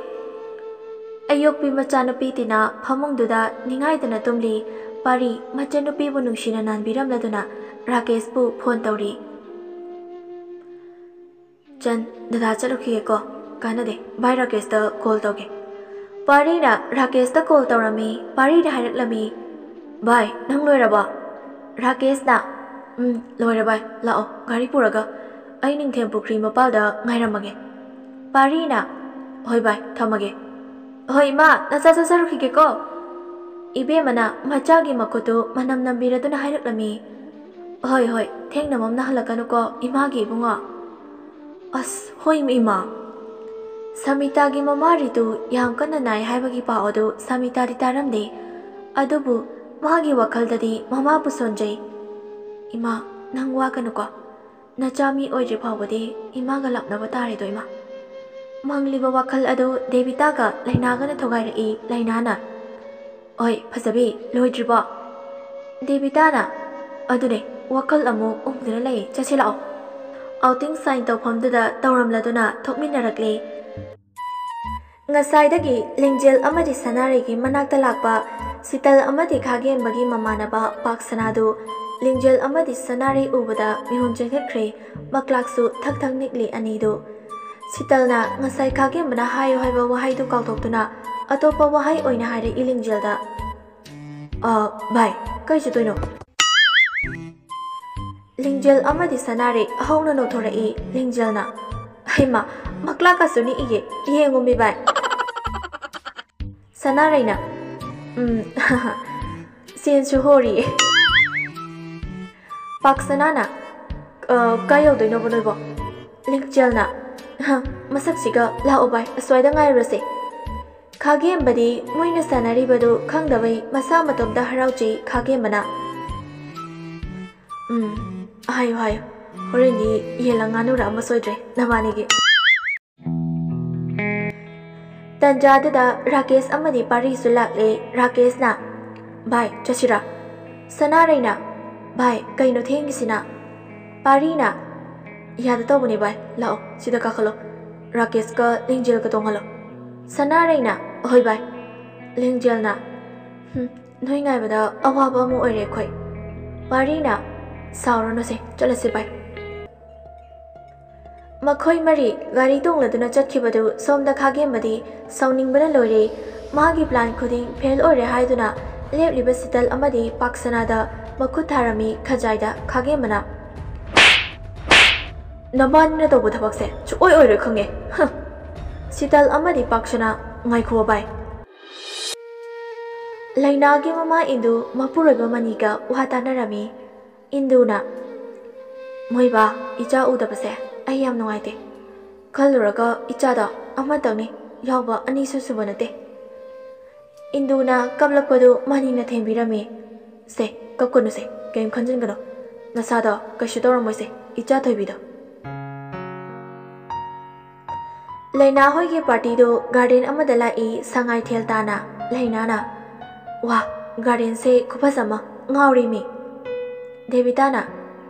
ꯑꯌꯣꯛꯄꯤ ꯃꯆꯥꯅꯨꯄꯤ ꯇꯤꯅꯥ ꯐꯃꯨꯡꯗꯨꯗ ꯅꯤꯡꯉꯥꯏꯗꯅ ꯇꯨꯝꯂꯤ꯫ ꯄꯥꯔꯤ ꯃꯆꯟꯅꯨꯄꯤꯕꯨ ꯅꯨꯡꯁꯤꯅ ꯅꯥꯟꯕꯤꯔꯝꯂꯗꯨꯅ ꯔꯥꯀꯦꯁꯄꯨ ꯐꯣꯟ ꯇꯧꯔꯤ꯫ "ꯆꯟ, ꯗꯗꯥ ꯆꯠꯂꯨꯈꯤꯒꯦꯀꯣ꯫ ꯀꯥꯟꯅꯗꯦ, ꯚꯥꯏ ꯔꯥꯀꯦꯁꯇ ꯀꯣꯜ ꯇꯧꯒꯦ꯫" ꯄꯥꯔꯤꯅ ꯔꯥꯀꯦꯁꯇ ꯀꯣꯜ ꯇꯧꯔꯝꯃꯤ꯫ ꯄꯥꯔꯤꯅ ꯍꯥꯏꯔꯛꯂꯝꯃꯤ, "ꯚꯥꯏ, ꯅꯪ ꯂꯣꯏꯔꯕꯣ?" ꯔꯥꯀꯦꯁꯅ, "ꯎꯝ, ꯂꯣꯏꯔꯦ ꯚꯥꯏ, ꯂꯥꯛꯑꯣ, ꯒꯥꯔꯤ ꯄꯨꯔꯒ꯫ ꯑꯩ ꯅꯤꯡꯊꯦꯝ ꯄꯨꯈ꯭ꯔꯤ ꯃꯄꯥꯜꯗ ꯉꯥꯏꯔꯝꯃꯒꯦ꯫" ꯄꯥꯔꯤꯅ, "ꯍꯣꯏ ꯚꯥꯏ, ꯊꯝꯃꯒꯦ꯫" "ꯍꯣꯏ ꯏꯃꯥ, ꯅꯆꯥ ꯆꯥꯖꯔꯨꯈꯤꯒꯦꯀꯣ꯫" ꯏꯕꯦꯝꯃꯅ ꯃꯆꯥꯒꯤ ꯃꯈꯨꯠꯇꯨ ꯃꯅꯝ ꯅꯝꯕꯤꯔꯗꯨꯅ ꯍꯥꯏꯔꯛꯂꯝꯃꯤ, "ꯍꯣꯏ, ꯍꯣꯏ, ꯊꯦꯡꯅ ꯃꯝꯅ ꯍꯜꯂꯛꯀꯅꯨꯀꯣ ꯏꯃꯥꯒꯤ ꯏꯕꯨꯡꯉꯣ꯫" ꯑꯁ, ꯍꯣꯏ ꯏꯃꯥ꯫ ꯁꯃꯤꯇꯥꯒꯤ ꯃꯃꯥ ꯔꯤꯇꯨ ꯌꯥꯝ ꯀꯟꯅ ꯅꯥꯏ ꯍꯥꯏꯕꯒꯤ ꯄꯥꯎ ꯑꯗꯨ ꯁꯃꯤꯇꯥꯗꯤ ꯇꯥꯔꯝꯗꯦ꯫ ꯑꯗꯨꯕꯨ ꯃꯥꯒꯤ ꯋꯥꯈꯜꯗꯗꯤ ꯃꯃꯥꯕꯨ ꯁꯣꯟꯖꯩ꯫ "ꯏꯃꯥ, ꯅꯪ ꯋꯥꯒꯅꯨꯀꯣ꯫ ꯅꯆꯥ ꯃꯤ ꯑꯣꯏꯗ꯭ꯔꯤ ꯐꯥꯎꯕꯗꯤ ꯏꯃꯥꯒ ꯂꯥꯞꯅꯕ ꯇꯥꯔꯦꯗꯣ ꯏꯃꯥ꯫" ꯃꯪꯂꯤꯕ ꯋꯥꯈꯜ ꯑꯗꯨ ꯗꯦꯕꯤꯇꯥꯒ ꯂꯩꯅꯥꯒꯅ ꯊꯨꯒꯥꯏꯔꯛꯏ꯫ ꯂꯩꯅꯥꯅ, "ꯑꯣꯏ, ꯐꯖꯕꯤ, ꯂꯣꯏꯗ꯭ꯔꯤꯕꯣ?" ꯗꯦꯕꯤꯇꯥꯅ, "ꯑꯗꯨꯅꯦ, ꯋꯥꯈꯜ ꯑꯃꯨꯛ ꯎꯝꯗꯨꯅ ꯂꯩ, ꯆꯠꯁꯤ ꯂꯥꯛꯑꯣ꯫" ꯑꯥꯎꯇꯤꯡ ꯁꯥꯏꯟ ꯇꯧꯐꯝꯗꯨꯗ ꯇꯧꯔꯝꯂꯗꯨꯅ ꯊꯣꯛꯃꯤꯟꯅꯔꯛꯂꯤ꯫ ꯉꯁꯥꯏꯗꯒꯤ ꯂꯤꯡꯖꯦꯜ ꯑꯃꯗꯤ ꯁꯅꯥꯔꯩꯒꯤ ꯃꯅꯥꯛꯇ ꯂꯥꯛꯄ ꯁꯤꯇꯜ ꯑꯃꯗꯤ ꯈꯥꯒꯦꯝꯕꯒꯤ ꯃꯃꯥꯟꯅꯕ ꯄꯥꯛꯁꯅꯥꯗꯨ ꯂꯤꯡꯖꯦꯜ ꯑꯃꯗꯤ ꯁꯅꯥꯔꯩ ꯎꯕꯗ ꯃꯤꯍꯨꯟ ꯆꯦꯟꯈꯠꯈ꯭ꯔꯦ꯫ ꯃꯀ꯭ꯂꯥꯛꯁꯨ ꯊꯛ ꯊꯛ ꯅꯤꯛꯂꯤ ꯑꯅꯤꯗꯨ꯫ ꯁꯤꯇꯜꯅ ꯉꯁꯥꯏ ꯈꯥꯒꯦꯝꯕꯅ ꯍꯥꯏꯌꯨ ꯍꯥꯏꯕ ꯋꯥꯍꯩꯗꯨ ꯀꯥꯎꯊꯣꯛꯇꯨꯅ ꯑꯇꯣꯞꯄ ꯋꯥꯍꯩ ꯑꯣꯏꯅ ꯍꯥꯏꯔꯛꯏ ꯂꯤꯡꯖꯦꯜꯗ꯫ "ꯑ, ꯚꯥꯏ, ꯀꯩ ꯆꯠꯇꯣꯏꯅꯣ?" ꯂꯤꯡꯖꯦꯜ ꯑꯃꯗꯤ ꯁꯅꯥꯔꯩ ꯍꯧꯅ ꯅꯣꯛꯊꯣꯔꯛꯏ꯫ ꯂꯤꯡꯖꯦꯜꯅ, "ꯍꯩꯃꯥ, ꯃꯀ꯭ꯂꯥꯛꯀꯁꯨ ꯅꯤꯛꯏꯌꯦ, ꯌꯦꯡꯉꯨꯃꯤ ꯚꯥꯏ꯫" ꯁꯅꯥꯔꯩꯅ, "ꯎꯝ, ꯁꯦꯟꯁꯨ ꯍꯣꯔꯤꯌꯦ꯫" ꯄꯥꯛꯁꯅꯥꯅ, "ꯑ, ꯀꯥꯏ ꯌꯧꯗꯣꯏꯅꯣꯕ ꯅꯣꯏꯕꯣ?" ꯂꯤꯡꯖꯦꯜꯅ, "ꯍ, ꯃꯁꯛꯁꯤꯒ ꯂꯥꯛꯑꯣ ꯚꯥꯏ, ꯑꯁ꯭ꯋꯥꯏꯗ ꯉꯥꯏꯔꯨꯔꯁꯦ꯫" ꯈꯥꯒꯦꯝꯕꯗꯤ ꯃꯣꯏꯅ ꯁꯥꯟꯅꯔꯤꯕꯗꯨ ꯈꯪꯗꯕꯩ ꯃꯁꯥ ꯃꯇꯣꯝꯇ ꯍꯔꯥꯎꯖꯩ ꯈꯥꯒꯦꯝꯕꯅ꯫ "ꯎꯝ, ꯍꯥꯏꯌꯨ, ꯍꯥꯏꯌꯨ꯫ ꯍꯣꯔꯦꯟꯗꯤ ꯌꯦꯟꯂ ꯉꯥꯅꯨꯔ ꯑꯃ ꯁꯣꯏꯗ꯭ꯔꯦ ꯅꯕꯥꯅꯤꯒꯤ꯫" ꯇꯟꯖꯥꯗꯨꯗ ꯔꯥꯀꯦꯁ ꯑꯃꯗꯤ ꯄꯥꯔꯤꯁꯨ ꯂꯥꯛꯂꯦ꯫ ꯔꯥꯀꯦꯁꯅ, "ꯚꯥꯏ, ꯆꯠꯁꯤꯔꯥ?" ꯁꯅꯥꯔꯩꯅ, "ꯚꯥꯏ, ꯀꯩꯅꯣ ꯊꯦꯡꯉꯤꯁꯤꯅ?" ꯄꯥꯔꯤꯅ, "ꯌꯥꯗ ꯇꯧꯕꯅꯦ ꯚꯥꯏ, ꯂꯥꯛꯑꯣ, ꯁꯤꯗ ꯀꯥꯈꯠꯂꯣ꯫ ꯔꯥꯀꯦꯁꯀ ꯂꯤꯡꯖꯦꯜꯒ ꯇꯣꯡꯍꯜꯂꯣ꯫" ꯁꯅꯥꯔꯩꯅ, "ꯍꯣꯏ ꯚꯥꯏ꯫" ꯂꯤꯡꯖꯦꯜꯅ, "ꯍꯨꯝ, ꯅꯣꯏ ꯉꯥꯏꯕꯗ ꯑꯋꯥꯕ ꯑꯃ ꯑꯣꯏꯔꯦ ꯑꯩꯈꯣꯏ꯫" ꯄꯥꯔꯤꯅ, "ꯁꯥꯎꯔꯅꯨꯁꯦ, ꯆꯠꯂꯁꯤ ꯚꯥꯏ꯫" ꯃꯈꯣꯏ ꯃꯔꯤ ꯒꯥꯔꯤ ꯇꯣꯡꯂꯗꯨꯅ ꯆꯠꯈꯤꯕꯗꯨ ꯁꯣꯝꯗ ꯈꯥꯒꯦꯝꯕꯗꯤ ꯁꯥꯎꯅꯤꯡꯕꯅ ꯂꯣꯏꯔꯦ꯫ ꯃꯥꯒꯤ ꯄ꯭ꯂꯥꯟ ꯈꯨꯗꯤꯡ ꯐꯦꯜ ꯑꯣꯏꯔꯦ ꯍꯥꯏꯗꯨꯅ ꯂꯦꯞꯂꯤꯕ ꯁꯤꯇꯜ ꯑꯃꯗꯤ ꯄꯥꯛꯁꯅꯥꯗ ꯃꯈꯨꯠ ꯊꯥꯔꯝꯃꯤ꯫ ꯈꯖꯥꯏꯗ ꯈꯥꯒꯦꯝꯕꯅ, "ꯅꯕꯥꯅꯤꯅ ꯇꯧꯕ ꯊꯕꯛꯁꯦ ꯁꯨꯛꯑꯣꯏ ꯑꯣꯏꯔꯣꯏ ꯈꯪꯉꯦ꯫ ꯍ!" ꯁꯤꯇꯜ ꯑꯃꯗꯤ ꯄꯥꯛꯁꯅꯥ, "ꯉꯥꯏꯈꯣ ꯚꯥꯏ꯫" ꯂꯩꯅꯥꯒꯤ ꯃꯃꯥ ꯏꯟꯗꯨ ꯃꯄꯨꯔꯣꯏꯕ ꯃꯅꯤꯒ ꯋꯥ ꯇꯥꯅꯔꯝꯃꯤ꯫ ꯏꯟꯗꯨꯅ, "ꯃꯣꯏꯕꯥ, ꯏꯆꯥ ꯎꯗꯕꯁꯦ ꯑꯩ ꯌꯥꯝ ꯅꯨꯡꯉꯥꯏꯇꯦ꯫ ꯈꯜꯂꯨꯔꯒ ꯏꯆꯥꯗꯣ ꯑꯃꯇꯪꯅꯤ, ꯌꯥꯎꯕ ꯑꯅꯤꯁꯨ ꯁꯨꯕ ꯅꯠꯇꯦ꯫" ꯏꯟꯗꯨꯅ ꯀꯞꯂꯛꯄꯗꯨ ꯃꯅꯤꯅ ꯊꯦꯝꯕꯤꯔꯝꯃꯤ꯫ "ꯁꯦ, ꯀꯞꯀꯅꯨꯁꯦ, ꯀꯔꯤꯝ ꯈꯟꯖꯤꯟꯒꯅꯨ꯫ ꯅꯁꯥꯗꯣ ꯀꯩꯁꯨ ꯇꯧꯔꯝꯃꯣꯏꯁꯦ, ꯏꯆꯥ ꯊꯣꯏꯕꯤꯗꯣ꯫" ꯂꯩꯅꯥ ꯍꯣꯏꯒꯤ ꯄꯥꯔꯇꯤꯗꯨ ꯒꯥꯔꯗꯦꯟ ꯑꯃꯗ ꯂꯥꯛꯏ꯫ ꯁꯉꯥꯏꯊꯦꯜ ꯇꯥꯅ ꯂꯩꯅꯥꯅ, "ꯋꯥ, ꯒꯥꯔꯗꯦꯟꯁꯦ ꯈꯨꯐꯖ ꯑꯃ, ꯉꯥꯎꯔꯦꯃꯤ꯫" ꯗꯦꯕꯤꯇꯥꯅ,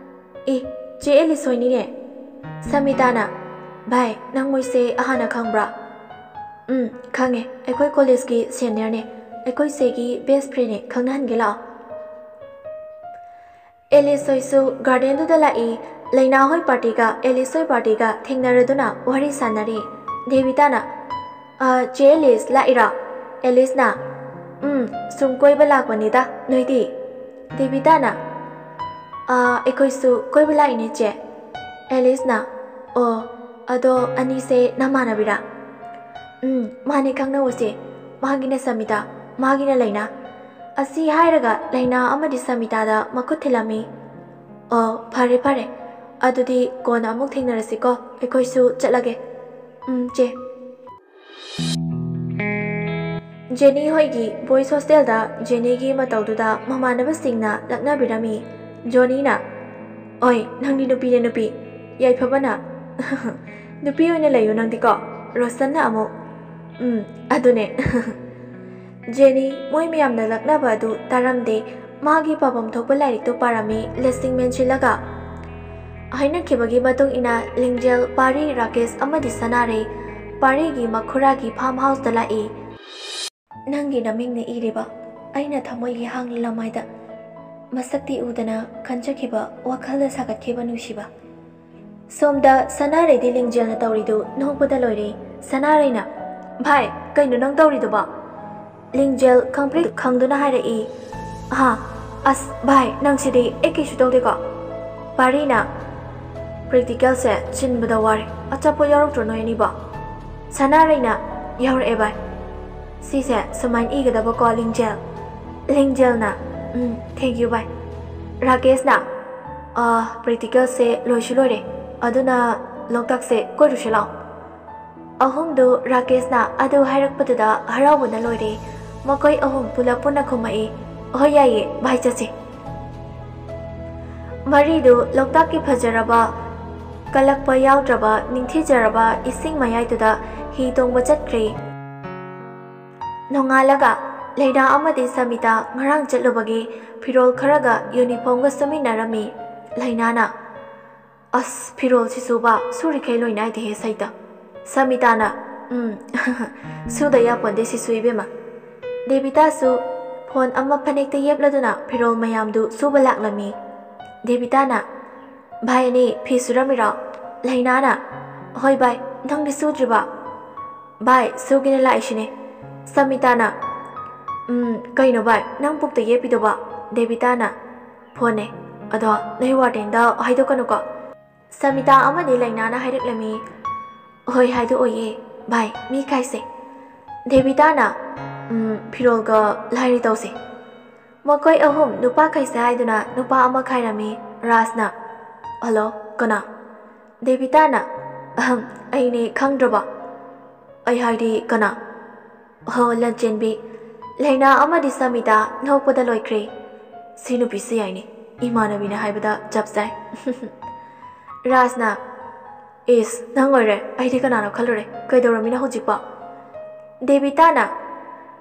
"ꯑꯦ, ꯆꯦ ꯑꯦꯂꯤꯁ ꯍꯣꯏꯅꯤꯅꯦ꯫" ꯁꯃꯤꯇꯥꯅ, "ꯚꯥꯏ, ꯅꯪ ꯃꯣꯏꯁꯦ ꯍꯥꯟꯅ ꯈꯪꯕ꯭ꯔꯥ?" "ꯎꯝ, ꯈꯪꯉꯦ, ꯑꯩꯈꯣꯏ ꯀꯣꯂꯦꯖꯀꯤ ꯁꯦꯅꯤꯌꯔꯅꯦ, ꯑꯩꯈꯣꯏ ꯆꯦꯒꯤ ꯕꯦꯁ ꯐ꯭ꯔꯦꯟꯅꯦ, ꯈꯪꯅꯍꯟꯒꯦ ꯂꯥꯛꯑꯣ꯫" ꯑꯦꯂꯤꯁ ꯍꯣꯏꯁꯨ ꯒꯥꯔꯗꯦꯟꯗꯨꯗ ꯂꯥꯛꯏ꯫ ꯂꯩꯅꯥ ꯍꯣꯏ ꯄꯥꯔꯇꯤꯒ ꯑꯦꯂꯤꯁ ꯍꯣꯏ ꯄꯥꯔꯇꯤꯒ ꯊꯦꯡꯅꯔꯗꯨꯅ ꯋꯥꯔꯤ ꯁꯥꯟꯅꯔꯤ꯫ ꯗꯦꯕꯤꯇꯥꯅ, "ꯑ, ꯆꯦ ꯑꯦꯂꯤꯁ ꯂꯥꯛꯏꯔꯣ?" ꯑꯦꯂꯤꯁꯅ, "ꯎꯝ, ꯁꯨꯝ ꯀꯣꯏꯕ ꯂꯥꯛꯄꯅꯤꯗ, ꯅꯣꯏꯗꯤ?" ꯗꯦꯕꯤꯇꯥꯅ, "ꯑ, ꯑꯩꯈꯣꯏꯁꯨ ꯀꯣꯏꯕ ꯂꯥꯛꯏꯅꯦ ꯆꯦ꯫" ꯑꯦꯂꯤꯁꯅ, "ꯑꯣ, ꯑꯗꯣ ꯑꯅꯤꯁꯦ ꯅꯃꯥꯟꯅꯕꯤꯔꯥ?" "ꯎꯝ, ꯃꯥꯅꯦ, ꯈꯪꯅꯧꯁꯦ꯫ ꯃꯥꯒꯤꯅ ꯁꯃꯤꯇꯥ, ꯃꯥꯒꯤꯅ ꯂꯩꯅꯥ꯫" ꯑꯁꯤ ꯍꯥꯏꯔꯒ ꯂꯩꯅꯥ ꯑꯃꯗꯤ ꯁꯃꯤꯇꯥꯗ ꯃꯈꯨꯠ ꯊꯤꯜꯂꯝꯃꯤ꯫ "ꯑꯣ, ꯐꯔꯦ ꯐꯔꯦ, ꯑꯗꯨꯗꯤ ꯀꯣꯟꯅ ꯑꯃꯨꯛ ꯊꯦꯡꯅꯔꯁꯤꯀꯣ, ꯑꯩꯈꯣꯏꯁꯨ ꯆꯠꯂꯒꯦ꯫" "ꯎꯝ, ꯆꯦ꯫" ꯖꯦꯅꯤ ꯍꯣꯏꯒꯤ ꯕꯣꯏꯁ ꯍꯣꯁꯇꯦꯜꯗ ꯖꯦꯅꯤꯒꯤ ꯃꯇꯧꯗꯨꯗ ꯃꯃꯥꯟꯅꯕꯁꯤꯡꯅ ꯂꯛꯅꯕꯤꯔꯝꯃꯤ꯫ ꯖꯣꯅꯤꯅ, "ꯑꯣꯏ, ꯅꯪꯗꯤ ꯅꯨꯄꯤꯅꯦ ꯅꯨꯄꯤ, ꯌꯥꯏꯐꯕꯅ꯫" "ꯅꯨꯄꯤ ꯑꯣꯏꯅ ꯂꯩꯌꯨ ꯅꯪꯗꯤꯀꯣ꯫" ꯔꯣꯁꯟꯅ ꯑꯃꯨꯛ, "ꯎꯝ, ꯑꯗꯨꯅꯦ꯫" ꯖꯦꯅꯤ ꯃꯣꯏ ꯃꯌꯥꯝꯅ ꯂꯛꯅꯕ ꯑꯗꯨ ꯇꯥꯔꯝꯗꯦ꯫ ꯃꯥꯒꯤ ꯄꯥꯐꯝ ꯊꯣꯛꯄ ꯂꯥꯏꯔꯤꯛꯇꯨ ꯄꯥꯔꯝꯃꯤ, ꯂꯁꯤꯡ ꯃꯦꯟꯁꯤꯜꯂꯒ꯫ ꯍꯥꯏꯅꯈꯤꯕꯒꯤ ꯃꯇꯨꯡ ꯏꯟꯅ ꯂꯤꯡꯖꯦꯜ, ꯄꯥꯔꯤ, ꯔꯥꯀꯦꯁ ꯑꯃꯗꯤ ꯁꯅꯥꯔꯩ ꯄꯥꯔꯤꯒꯤ ꯃꯈꯨꯔꯥꯒꯤ ꯐꯥꯔꯝ ꯍꯥꯎꯁꯇ ꯂꯥꯛꯏ꯫ "ꯅꯪꯒꯤ ꯅꯃꯤꯡꯅ ꯏꯔꯤꯕ ꯑꯩꯅ ꯊꯃꯣꯏꯒꯤ ꯍꯥꯡꯂꯤ ꯂꯃꯥꯏꯗ ꯃꯁꯛꯇꯤ ꯎꯗꯅ ꯈꯟꯖꯈꯤꯕ ꯋꯥꯈꯜꯗ ꯁꯥꯒꯠꯈꯤꯕ ꯅꯨꯡꯁꯤꯕ꯫" ꯁꯣꯝꯗ ꯁꯅꯥꯔꯩꯗꯤ ꯂꯤꯡꯖꯦꯜꯅ ꯇꯧꯔꯤꯗꯨ ꯅꯣꯛꯄꯗ ꯂꯣꯏꯔꯦ꯫ ꯁꯅꯥꯔꯩꯅ, "ꯚꯥꯏ, ꯀꯩꯅꯣ ꯅꯪ ꯇꯧꯔꯤꯗꯨꯕꯣ?" ꯂꯤꯡꯖꯦꯜ ꯈꯪꯄ꯭ꯔꯦꯛ ꯈꯪꯗꯨꯅ ꯍꯥꯏꯔꯛꯏ꯫ "ꯑꯍꯥ, ꯑꯁ ꯚꯥꯏ, ꯅꯪꯁꯤꯗꯤ ꯑꯩ ꯀꯩꯁꯨ ꯇꯧꯗꯦꯀꯣ꯫" ꯄꯥꯔꯤꯅ, "ꯄ꯭ꯔꯦꯛꯇꯤꯀꯦꯜꯁꯦ ꯆꯤꯟꯕꯗ ꯋꯥꯔꯦ, ꯑꯆꯥꯄꯣꯠ ꯌꯥꯎꯔꯛꯇ꯭ꯔꯣ ꯅꯣꯏ ꯑꯅꯤꯕꯣ?" ꯁꯅꯥꯔꯩꯅ, "ꯌꯥꯎꯔꯛꯑꯦ ꯚꯥꯏ, ꯁꯤꯁꯦ ꯁꯨꯃꯥꯏꯅ ꯏꯒꯗꯕꯀꯣ ꯂꯤꯡꯖꯦꯜ꯫" ꯂꯤꯡꯖꯦꯜꯅ, "ꯎꯝ, thank you ꯚꯥꯏ꯫" ꯔꯥꯀꯦꯁꯅ, "ꯑꯥ, ꯄ꯭ꯔꯦꯛꯇꯤꯀꯦꯜꯁꯦ ꯂꯣꯏꯁꯨ ꯂꯣꯏꯔꯦ, ꯑꯗꯨꯅ ꯂꯣꯛꯇꯥꯛꯁꯦ ꯀꯣꯏꯔꯨꯁꯤ ꯂꯥꯛꯑꯣ꯫" ꯑꯍꯨꯝꯗꯨ ꯔꯥꯀꯦꯁꯅ ꯑꯗꯨ ꯍꯥꯏꯔꯛꯄꯗꯨꯗ ꯍꯔꯥꯎꯕꯅ ꯂꯣꯏꯔꯦ꯫ ꯃꯈꯣꯏ ꯑꯍꯨꯝ ꯄꯨꯂꯞ ꯄꯨꯟꯅ ꯈꯨꯝꯃꯛꯏ, "ꯍꯣꯏ, ꯌꯥꯏꯌꯦ ꯚꯥꯏ, ꯆꯠꯁꯦ꯫" ꯃꯔꯤꯗꯨ ꯂꯣꯛꯇꯥꯛꯀꯤ ꯐꯖꯔꯕ, ꯀꯜꯂꯛꯄ ꯌꯥꯎꯗ꯭ꯔꯕ, ꯅꯤꯡꯊꯤꯖꯔꯕ ꯏꯁꯤꯡ ꯃꯌꯥꯏꯗꯨꯗ ꯍꯤ ꯇꯣꯡꯕ ꯆꯠꯈ꯭ꯔꯦ꯫ ꯅꯣꯡꯉꯥꯜꯂꯒ ꯂꯩꯅꯥ ꯑꯃꯗꯤ ꯁꯃꯤꯇꯥ ꯉꯔꯥꯡ ꯆꯠꯂꯨꯕꯒꯤ ꯐꯤꯔꯣꯜ ꯈꯔꯒ ꯌꯨꯅꯤꯐꯣꯔꯝꯒ ꯁꯨꯃꯤꯟꯅꯔꯝꯃꯤ꯫ ꯂꯩꯅꯥꯅ, "ꯑꯁ, ꯐꯤꯔꯣꯜꯁꯤꯁꯨꯕ ꯁꯨꯔꯤꯈꯩ ꯂꯣꯏ ꯅꯥꯏꯗꯦꯍꯦ ꯁꯩꯇ꯫" ꯁꯃꯤꯇꯥꯅ, "ꯎꯝ, ꯁꯨꯗ ꯌꯥꯄꯣꯟꯗꯦ ꯁꯤꯁꯨ ꯏꯕꯦꯝꯃ꯫" ꯗꯦꯕꯤꯇꯥꯁꯨ ꯐꯣꯟ ꯑꯃ ꯐꯅꯦꯛꯇ ꯌꯦꯞꯂꯗꯨꯅ ꯐꯤꯔꯣꯜ ꯃꯌꯥꯝꯗꯨ ꯁꯨꯕ ꯂꯥꯛꯂꯝꯃꯤ꯫ ꯗꯦꯕꯤꯇꯥꯅ, "ꯚꯥꯏ ꯑꯅꯤ ꯐꯤ ꯁꯨꯔꯝꯃꯤꯔꯣ?" ꯂꯩꯅꯥꯅ, "ꯍꯣꯏ ꯚꯥꯏ, ꯅꯪꯗꯤ ꯁꯨꯗ꯭ꯔꯤꯕꯣ?" "ꯚꯥꯏ, ꯁꯨꯒꯦꯅ ꯂꯥꯛꯏꯁꯤꯅꯦ꯫" ꯁꯃꯤꯇꯥꯅ, "ꯎꯝ, ꯀꯩꯅꯣ ꯚꯥꯏ, ꯅꯪ ꯄꯨꯛꯇ ꯌꯦꯞꯄꯤꯗꯨꯕꯣ?" ꯗꯦꯕꯤꯇꯥꯅ, "ꯐꯣꯟꯅꯦ꯫ ꯑꯗꯣ ꯅꯣꯏ ꯋꯥꯔꯗꯦꯟꯗ ꯍꯥꯏꯗꯣꯛꯀꯅꯨꯀꯣ꯫" ꯁꯃꯤꯇꯥ ꯑꯃꯗꯤ ꯂꯩꯅꯥꯅ ꯍꯥꯏꯔꯛꯂꯝꯃꯤ, "ꯍꯣꯏ, ꯍꯥꯏꯗꯣꯛꯑꯣꯏꯌꯦ ꯚꯥꯏ, ꯃꯤ ꯈꯥꯏꯁꯦ꯫" ꯗꯦꯕꯤꯇꯥꯅ, "ꯎꯝ, ꯐꯤꯔꯣꯜꯒ ꯂꯥꯏꯔꯤ ꯇꯧꯁꯦ꯫" ꯃꯈꯣꯏ ꯑꯍꯨꯝ ꯅꯨꯄꯥ ꯈꯥꯏꯁꯦ ꯍꯥꯏꯗꯨꯅ ꯅꯨꯄꯥ ꯑꯃ ꯈꯥꯏꯔꯝꯃꯤ꯫ ꯔꯥꯖꯅ, "ꯍꯜꯂꯣ, ꯀꯅꯥ?" ꯗꯦꯕꯤꯇꯥꯅ, "ꯑꯍꯝ, ꯑꯩꯅꯦ, ꯈꯪꯗ꯭ꯔꯕꯣ?" "ꯑꯩ ꯍꯥꯏꯗꯤ ꯀꯅꯥ?" "ꯍꯣ, ꯂꯟꯆꯦꯟꯕꯤ꯫" ꯂꯩꯅꯥ ꯑꯃꯗꯤ ꯁꯃꯤꯇꯥ ꯅꯣꯛꯄꯗ ꯂꯣꯏꯈ꯭ꯔꯦ꯫ "ꯁꯤ ꯅꯨꯄꯤꯁꯤ ꯌꯥꯏꯅꯦ, ꯏꯃꯥꯟꯅꯕꯤꯅ ꯍꯥꯏꯕꯗ ꯆꯞ ꯆꯥꯏ꯫" ꯔꯥꯖꯅ, "ꯏꯁ, ꯅꯪ ꯑꯣꯏꯔꯦ, ꯑꯩꯗꯤ ꯀꯅꯥꯅꯣ ꯈꯜꯂꯨꯔꯦ꯫ ꯀꯩꯗꯧꯔꯝꯃꯤꯅꯣ ꯍꯧꯖꯤꯛꯄꯣ?" ꯗꯦꯕꯤꯇꯥꯅ,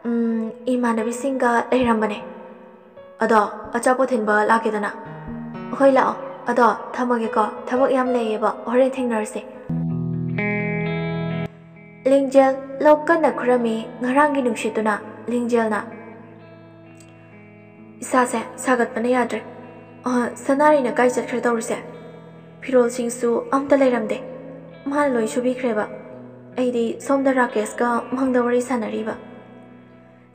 "ꯎꯝ, ꯏꯃꯥꯟꯅꯕꯤꯁꯤꯡꯒ ꯂꯩꯔꯝꯕꯅꯦ꯫ ꯑꯗꯣ ꯑꯆꯥꯄꯣꯠ ꯊꯤꯟꯕ ꯂꯥꯛꯀꯦꯗꯅ꯫" "ꯍꯣꯏ, ꯂꯥꯛꯑꯣ꯫ ꯑꯗꯣ ꯊꯝꯃꯒꯦꯀꯣ, ꯊꯕꯛ ꯌꯥꯝ ꯂꯩꯌꯦꯕ, ꯍꯣꯔꯦꯟ ꯊꯦꯡꯅꯔꯁꯦ꯫" ꯂꯤꯡꯖꯦꯜ ꯂꯣꯛ ꯀꯟꯅ ꯈꯨꯔꯝꯃꯤ꯫ ꯉꯔꯥꯡꯒꯤ ꯅꯨꯡꯁꯤꯠꯇꯨꯅ ꯂꯤꯡꯖꯦꯜꯅ, "ꯏꯁꯥꯁꯦ ꯁꯥꯒꯠꯄꯅ ꯌꯥꯗ꯭ꯔꯦ꯫ ꯑ, ꯁꯅꯥꯔꯩꯅ ꯀꯥꯏ ꯆꯠꯈ꯭ꯔꯦ ꯇꯧꯔꯤꯁꯦ? ꯐꯤꯔꯣꯜꯁꯤꯡꯁꯨ ꯑꯝꯇ ꯂꯩꯔꯝꯗꯦ꯫ ꯃꯥꯅ ꯂꯣꯏ ꯁꯨꯕꯤꯈ꯭ꯔꯦꯕ꯫ ꯑꯩꯗꯤ ꯁꯣꯝꯗ ꯔꯥꯀꯦꯁꯀ ꯃꯪꯗ ꯋꯥꯔꯤ ꯁꯥꯟꯅꯔꯤꯕ꯫"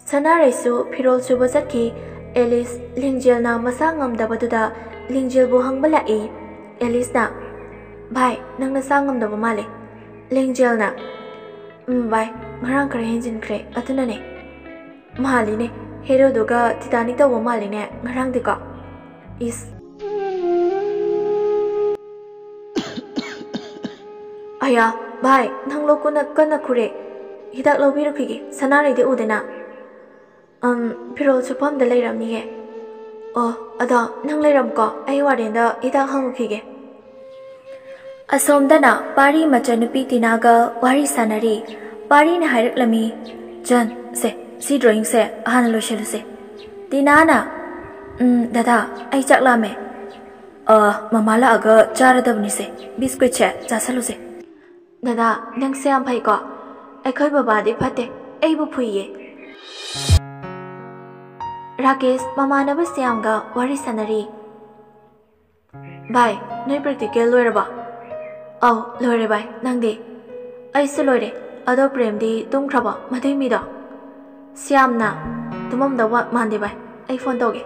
ꯁꯅꯥꯔꯩꯁꯨ ꯐꯤꯔꯣꯜ ꯁꯨꯕ ꯆꯠꯈꯤ꯫ ꯑꯦꯂꯤꯁ ꯂꯤꯡꯖꯦꯜꯅ ꯃꯁꯥ ꯉꯝꯗꯕꯗꯨꯗ ꯂꯤꯡꯖꯦꯜꯕꯨ ꯍꯪꯕ ꯂꯥꯛꯏ꯫ ꯑꯦꯂꯤꯁꯅ, "ꯚꯥꯏ, ꯅꯪ ꯅꯁꯥ ꯉꯝꯗꯕ ꯃꯥꯜꯂꯦ꯫" ꯂꯤꯡꯖꯦꯜꯅ, "ꯎꯝ ꯚꯥꯏ, ꯉꯔꯥꯡ ꯈꯔ ꯍꯦꯟꯖꯤꯟꯈ꯭ꯔꯦ, ꯑꯗꯨꯅꯅꯦ꯫" "ꯃꯥꯜꯂꯤꯅꯦ, ꯍꯦꯔꯣꯗꯨꯒ ꯇꯤꯇꯥꯅꯤꯛ ꯇꯧꯕ ꯃꯥꯜꯂꯤꯅꯦ ꯉꯔꯥꯡꯗꯤꯀꯣ꯫" ꯏꯁ꯫ "ꯑꯌꯥ, ꯚꯥꯏ, ꯅꯪ ꯂꯣꯛ ꯀꯟꯅ, ꯀꯟꯅ ꯈꯨꯔꯦ꯫ ꯍꯤꯗꯥꯛ ꯂꯧꯕꯤꯔꯨꯈꯤꯒꯦ, ꯁꯅꯥꯔꯩꯗꯤ ꯎꯗꯦꯅ꯫" "ꯑꯝ, ꯐꯤꯔꯣꯜ ꯁꯨꯐꯝꯗ ꯂꯩꯔꯝꯅꯤꯌꯦ꯫" "ꯑꯣ, ꯑꯗꯣ ꯅꯪ ꯂꯩꯔꯝꯀꯣ, ꯑꯩ ꯋꯥꯔꯗꯦꯟꯗ ꯍꯤꯗꯥꯛ ꯍꯪꯉꯨꯈꯤꯒꯦ꯫" ꯑꯁꯣꯝꯗꯅ ꯄꯥꯔꯤ ꯃꯆꯟꯅꯨꯄꯤ ꯇꯤꯅꯥꯒ ꯋꯥꯔꯤ ꯁꯥꯟꯅꯔꯤ꯫ ꯄꯥꯔꯤꯅ ꯍꯥꯏꯔꯛꯂꯝꯃꯤ, "ꯆꯟ, ꯁꯦ, ꯁꯤ ꯗ꯭ꯔꯣꯌꯤꯡꯁꯦ ꯍꯥꯟꯅ ꯂꯣꯏꯁꯤꯜꯂꯨꯁꯦ꯫" ꯇꯤꯅꯥꯅ, "ꯎꯝ, ꯗꯗꯥ, ꯑꯩ ꯆꯥꯛ ꯂꯥꯝꯃꯦ꯫" "ꯑ, ꯃꯃꯥ ꯂꯥꯛꯑꯒ ꯆꯥꯔꯗꯕꯅꯤꯁꯦ, ꯕꯤꯁꯀꯨꯠꯁꯦ ꯆꯥꯁꯜꯂꯨꯁꯦ꯫" "ꯗꯗꯥ, ꯅꯪꯁꯦ ꯌꯥꯝ ꯐꯩꯀꯣ꯫ ꯑꯩꯈꯣꯏ ꯕꯕꯥꯗꯤ ꯐꯠꯇꯦ, ꯑꯩꯕꯨ ꯐꯨꯏꯌꯦ꯫" ꯔꯥꯀꯦꯁ ꯃꯃꯥꯟꯅꯕ ꯁ꯭ꯌꯥꯝꯒ ꯋꯥꯔꯤ ꯁꯥꯟꯅꯔꯤ꯫ ꯚꯥꯏ, ꯅꯣꯏ ꯄ꯭ꯔꯦꯛꯇꯤꯀꯦꯜ ꯂꯣꯏꯔꯕꯣ? ꯑꯧ, ꯂꯣꯏꯔꯦ ꯚꯥꯏ꯫ ꯅꯪꯗꯤ? ꯑꯩꯁꯨ ꯂꯣꯏꯔꯦ꯫ ꯑꯗꯣ ꯄ꯭ꯔꯦꯝꯗꯤ ꯇꯨꯝꯈ꯭ꯔꯕꯣ, ꯃꯗꯨꯏ ꯃꯤꯗꯣ? ꯁ꯭ꯌꯥꯝꯅ, "ꯇꯨꯝꯃꯝꯗꯧꯕ ꯃꯥꯟꯗꯦ ꯚꯥꯏ, ꯑꯩ ꯐꯣꯟ ꯇꯧꯒꯦ"꯫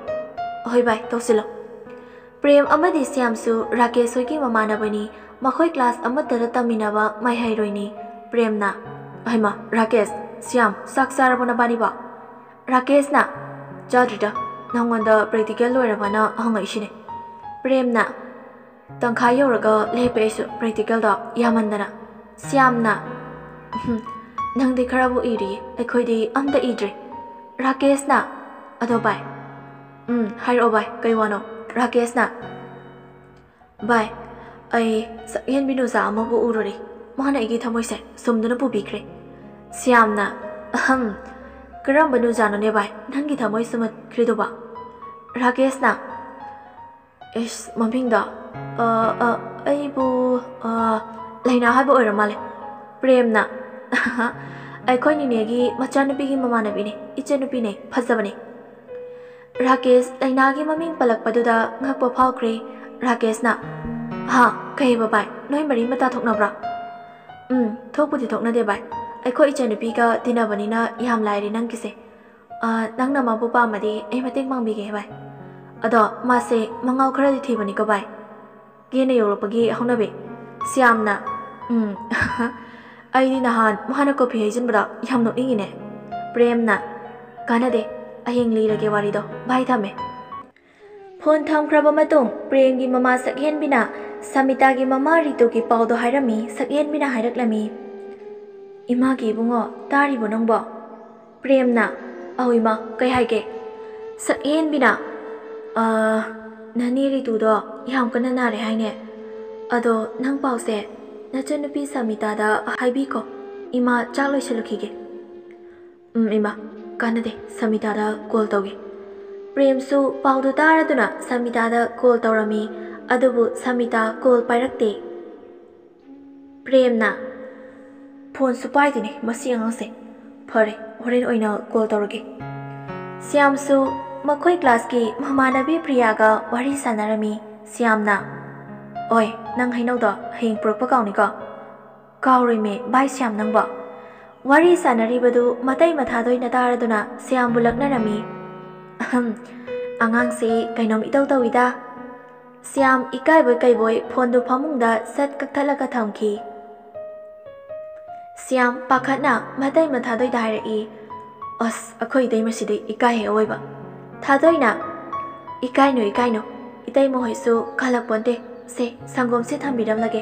"ꯍꯣꯏ ꯚꯥꯏ, ꯇꯧꯁꯤꯜꯂꯣ"꯫ ꯄ꯭ꯔꯦꯝ ꯑꯃꯗꯤ ꯁ꯭ꯌꯥꯝꯁꯨ ꯔꯥꯀꯦꯁ ꯍꯣꯏꯒꯤ ꯃꯃꯥꯟꯅꯕꯅꯤ, ꯃꯈꯣꯏ ꯀ꯭ꯂꯥꯁ ꯑꯃꯠꯇꯗ ꯇꯝꯃꯤꯟꯅꯕ ꯃꯍꯩꯔꯣꯏꯅꯤ꯫ ꯄ꯭ꯔꯦꯝꯅ, "ꯍꯩꯃꯥ, ꯔꯥꯀꯦꯁ, ꯁ꯭ꯌꯥꯝ, ꯆꯥꯛ ꯆꯥꯔꯕꯣ ꯅꯕꯥꯅꯤꯕꯣ?" ꯔꯥꯀꯦꯁꯅ, "ꯆꯥꯗ꯭ꯔꯤꯗ, ꯅꯪꯉꯣꯟꯗ ꯄ꯭ꯔꯦꯛꯇꯤꯀꯦꯜ ꯂꯣꯏꯔꯕꯅ ꯍꯪꯉꯛꯏꯁꯤꯅꯦ"꯫ ꯄ꯭ꯔꯦꯝꯅ, "ꯇꯪꯈꯥꯏ ꯌꯧꯔꯒ ꯂꯦꯞꯄꯦ ꯑꯩꯁꯨ, ꯄ꯭ꯔꯦꯛꯇꯤꯀꯦꯜꯗꯣ ꯌꯥꯝꯃꯟꯗꯅ"꯫ ꯁ꯭ꯌꯥꯝꯅ, "ꯎꯝ, ꯅꯪꯗꯤ ꯈꯔꯕꯨ ꯏꯔꯤꯌꯦ, ꯑꯩꯈꯣꯏꯗꯤ ꯑꯝꯇ ꯏꯗ꯭ꯔꯦ"꯫ ꯔꯥꯀꯦꯁꯅ, "ꯑꯗꯣ ꯚꯥꯏ"꯫ "ꯎꯝ, ꯍꯥꯏꯔꯛꯑꯣ ꯚꯥꯏ, ꯀꯩ ꯋꯥꯅꯣ?" ꯔꯥꯀꯦꯁꯅ, "ꯚꯥꯏ, ꯑꯩ ꯁꯛꯍꯦꯟꯕꯤ ꯅꯨꯖꯥ ꯑꯃꯕꯨ ꯎꯔꯨꯔꯦ꯫ ꯃꯥꯅ ꯑꯩꯒꯤ ꯊꯃꯣꯏꯁꯦ ꯁꯨꯝꯗꯨꯅ ꯄꯨꯕꯤꯈ꯭ꯔꯦ"꯫ ꯁ꯭ꯌꯥꯝꯅ, "ꯑꯍꯝ, ꯀꯔꯝꯕ ꯅꯨꯖꯥꯅꯣꯅꯦ ꯚꯥꯏ, ꯅꯪꯒꯤ ꯊꯃꯣꯏ ꯁꯨꯝꯍꯠꯈ꯭ꯔꯤꯗꯨꯕ?" ꯔꯥꯀꯦꯁꯅ, "ꯏꯁ, ꯃꯃꯤꯡꯗꯣ, ꯑ, ꯑ, ꯑꯩꯕꯨ, ꯑ, ꯂꯩꯅꯥ ꯍꯥꯏꯕ ꯑꯣꯏꯔ ꯃꯥꯜꯂꯦ"꯫ ꯄ꯭ꯔꯦꯝꯅ, "ꯑꯩꯈꯣꯏ ꯅꯤꯅꯦꯒꯤ ꯃꯆꯥꯅꯨꯄꯤꯒꯤ ꯃꯃꯥꯟꯅꯕꯤꯅꯦ, ꯏꯆꯟꯅꯨꯄꯤꯅꯦ, ꯐꯖꯕꯅꯦ"꯫ ꯔꯥꯀꯦꯁ ꯂꯩꯅꯥꯒꯤ ꯃꯃꯤꯡ ꯄꯜꯂꯛꯄꯗꯨꯗ ꯉꯛꯄ ꯐꯥꯎꯈ꯭ꯔꯦ꯫ ꯔꯥꯀꯦꯁꯅ, "ꯍꯥ, ꯀꯩꯕ ꯚꯥꯏ, ꯅꯣꯏ ꯃꯔꯤ ꯃꯇꯥ ꯊꯣꯛꯅꯕ꯭ꯔꯥ?" "ꯎꯝ, ꯊꯣꯛꯄꯨꯗꯤ ꯊꯣꯛꯅꯗꯦ ꯚꯥꯏ꯫ ꯑꯩꯈꯣꯏ ꯏꯆꯟꯅꯨꯄꯤꯒ ꯇꯤꯟꯅꯕꯅꯤꯅ ꯌꯥꯝ ꯂꯥꯏꯔꯦ ꯅꯪꯒꯤꯁꯦ꯫ ꯑ, ꯅꯪꯅ ꯃꯥꯕꯨ ꯄꯥꯝꯃꯗꯤ ꯑꯩ ꯃꯇꯦꯡ ꯄꯥꯡꯕꯤꯒꯦ ꯚꯥꯏ꯫ ꯑꯗꯣ ꯃꯥꯁꯦ ꯃꯉꯥꯎ ꯈꯔꯗꯤ ꯊꯤꯕꯅꯤꯀꯣ ꯚꯥꯏ꯫ ꯀꯦꯟꯅ ꯌꯧꯔꯛꯄꯒꯤ ꯍꯧꯅꯕꯤ"꯫ ꯁ꯭ꯌꯥꯝꯅ, "ꯎꯝ, ꯑꯩꯗꯤ ꯅꯍꯥꯟ ꯃꯥꯅ ꯀꯣꯐꯤ ꯍꯩꯖꯤꯟꯕꯗ ꯌꯥꯝ ꯅꯣꯛꯅꯤꯡꯉꯤꯅꯦ"꯫ ꯄ꯭ꯔꯦꯝꯅ, "ꯀꯥꯟꯅꯗꯦ, ꯍꯌꯦꯡ ꯂꯤꯔꯒꯦ ꯋꯥꯔꯤꯗꯣ꯫ ꯚꯥꯏ, ꯊꯝꯃꯦ"꯫ ꯐꯣꯟ ꯊꯝꯈ꯭ꯔꯕ ꯃꯇꯨꯡ ꯄ꯭ꯔꯦꯝꯒꯤ ꯃꯃꯥ ꯁꯛꯍꯦꯟꯕꯤꯅ ꯁꯃꯤꯇꯥꯒꯤ ꯃꯃꯥ ꯔꯤꯇꯨꯒꯤ ꯄꯥꯎꯗꯣ ꯍꯥꯏꯔꯝꯃꯤ꯫ ꯁꯛꯍꯦꯟꯕꯤꯅ ꯍꯥꯏꯔꯛꯂꯝꯃꯤ, "ꯏꯃꯥꯒꯤ ꯏꯕꯨꯡꯉꯣ, ꯇꯥꯔꯤꯕꯣ ꯅꯪꯕꯣ?" ꯄ꯭ꯔꯦꯝꯅ, "ꯑꯧ ꯏꯃꯥ, ꯀꯩ ꯍꯥꯏꯒꯦ?" ꯁꯛꯍꯦꯟꯕꯤꯅ, "ꯑ, ꯅꯅꯦ ꯔꯤꯇꯨꯗꯣ ꯌꯥꯝ ꯀꯟꯅ ꯅꯥꯔꯦ ꯍꯥꯏꯅꯦ꯫ ꯑꯗꯣ ꯅꯪ ꯄꯥꯎꯁꯦ ꯅꯆꯟꯅꯨꯄꯤ ꯁꯃꯤꯇꯥꯗ ꯍꯥꯏꯕꯤꯀꯣ꯫ ꯏꯃꯥ ꯆꯥꯛ ꯂꯣꯏꯁꯤꯜꯂꯨꯈꯤꯒꯦ"꯫ "ꯎꯝ, ꯏꯃꯥ, ꯀꯥꯟꯅꯗꯦ, ꯁꯃꯤꯇꯥꯗ ꯀꯣꯜ ꯇꯧꯒꯦ"꯫ ꯄ꯭ꯔꯦꯝꯁꯨ ꯄꯥꯎꯗꯨ ꯇꯥꯔꯗꯨꯅ ꯁꯃꯤꯇꯥꯗ ꯀꯣꯜ ꯇꯧꯔꯝꯃꯤ, ꯑꯗꯨꯕꯨ ꯁꯃꯤꯇꯥ ꯀꯣꯜ ꯄꯥꯏꯔꯛꯇꯦ꯫ ꯄ꯭ꯔꯦꯝꯅ, "ꯐꯣꯟꯁꯨ ꯄꯥꯏꯗꯦꯅꯦ ꯃꯁꯤ ꯑꯉꯥꯡꯁꯦ꯫ ꯐꯔꯦ, ꯍꯣꯔꯦꯟ ꯑꯣꯏꯅ ꯀꯣꯜ ꯇꯧꯔꯒꯦ"꯫ ꯁ꯭ꯌꯥꯝꯁꯨ ꯃꯈꯣꯏ ꯀ꯭ꯂꯥꯁꯀꯤ ꯃꯃꯥꯟꯅꯕꯤ ꯄ꯭ꯔꯤꯌꯥꯒ ꯋꯥꯔꯤ ꯁꯥꯟꯅꯔꯝꯃꯤ꯫ ꯁ꯭ꯌꯥꯝꯅ, "ꯑꯣꯏ, ꯅꯪ ꯍꯩꯅꯧꯗꯣ ꯍꯌꯦꯡ ꯄꯨꯔꯛꯄ ꯀꯥꯎꯅꯤꯀꯣ?" "ꯀꯥꯎꯔꯣꯏꯃꯦ, ꯚꯥꯏ ꯁ꯭ꯌꯥꯝ ꯅꯪꯕꯣ?" ꯋꯥꯔꯤ ꯁꯥꯟꯅꯔꯤꯕꯗꯨ ꯃꯇꯩ ꯃꯊꯥꯗꯣꯏꯅ ꯇꯥꯔꯗꯨꯅ ꯁ꯭ꯌꯥꯝꯕꯨ ꯂꯛꯅꯔꯝꯃꯤ꯫ "ꯑꯍꯝ, ꯑꯉꯥꯡꯁꯤ ꯀꯩꯅꯣꯝ ꯏꯇꯧ ꯇꯧꯏꯗ꯫" ꯁ꯭ꯌꯥꯝ ꯏꯀꯥꯏꯕꯣꯏ ꯀꯩꯕꯣꯏ ꯐꯣꯟꯗꯨ ꯐꯃꯨꯡꯗ ꯁꯠ ꯀꯛꯊꯠꯂꯒ ꯊꯝꯈꯤ꯫ ꯁ꯭ꯌꯥꯝ ꯄꯥꯈꯠꯅ ꯃꯇꯩ ꯃꯊꯥꯗꯣꯏꯗ ꯍꯥꯏꯔꯛꯏ, "ꯑꯁ, ꯑꯩꯈꯣꯏ ꯏꯇꯩꯃꯁꯤꯗꯤ ꯏꯀꯥꯏꯍꯦ ꯑꯋꯣꯏꯕ꯫" ꯊꯥꯗꯣꯏꯅ, "ꯏꯀꯥꯏꯅꯨ, ꯏꯀꯥꯏꯅꯨ, ꯏꯇꯩꯃ ꯍꯣꯏꯁꯨ ꯈꯜꯂꯛꯄꯣꯟꯇꯦ꯫ ꯁꯦ, ꯁꯪꯒꯣꯝꯁꯦ ꯊꯝꯕꯤꯔꯝꯂꯒꯦ,